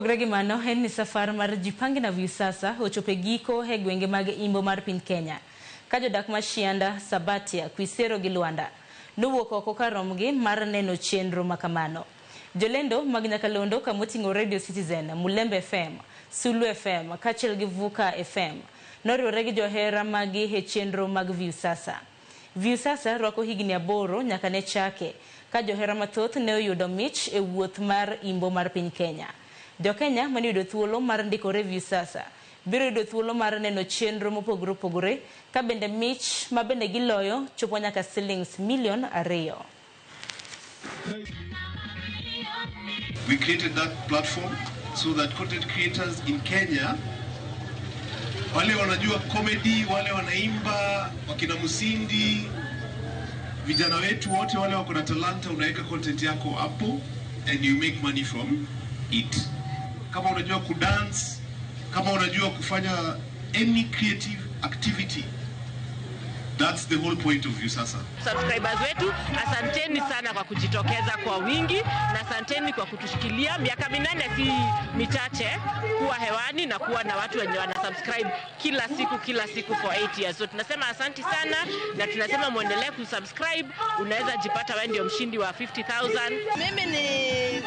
Mopogore gi mano en ni safar mar Jipange na Viusasa ochopo e giko e gwenge mag imbo mar piny Kenya. Ka jodak ma Shianda, Sabatia, Khwisero gi Luanda nowuok oko kar romgi mar neno chenro makamano. Jolendo mag nyakalondo kamoting'o Radio Citizen, Mulembe FM, Sulu FM kaachiel gi Vuka FM noriwore gi johera maggi e chenro mag Viusasa. Viusasa rwako higni 8 nyaka ne chake ka johera mathoth ne oyudo mich e wuoth mar imbo mar piny Kenya. Jokenya mane oyudo thuolo mar ndikore Viusasa biro yudo thuolo mar neno chenro mopogore opogore ka bende mich ma bende giloyo chopo nyaka silings milion 2. We created that platform so that content creators in Kenya, wale wanajua comedy, wale wanaimba, wakina Musindi, vijana wetu wote wale wako na talanta, unaweka content yako hapo and you make money from it. Kama unajua kudance, kama unajua kufanya any creative activity, that's the whole point of Viusasa. Subscribers wetu, asanteni sana kwa kujitokeza kwa wingi na asanteni kwa kutushikilia. Miaka 8 si michache kuwa hewani na kuwa na watu wenye wana subscribe kila siku kila siku for 8 years. So tunasema asanti sana na tunasema muendelee kusubscribe. Unaweza jipata wewe ndio mshindi wa 50,000. Mimi ni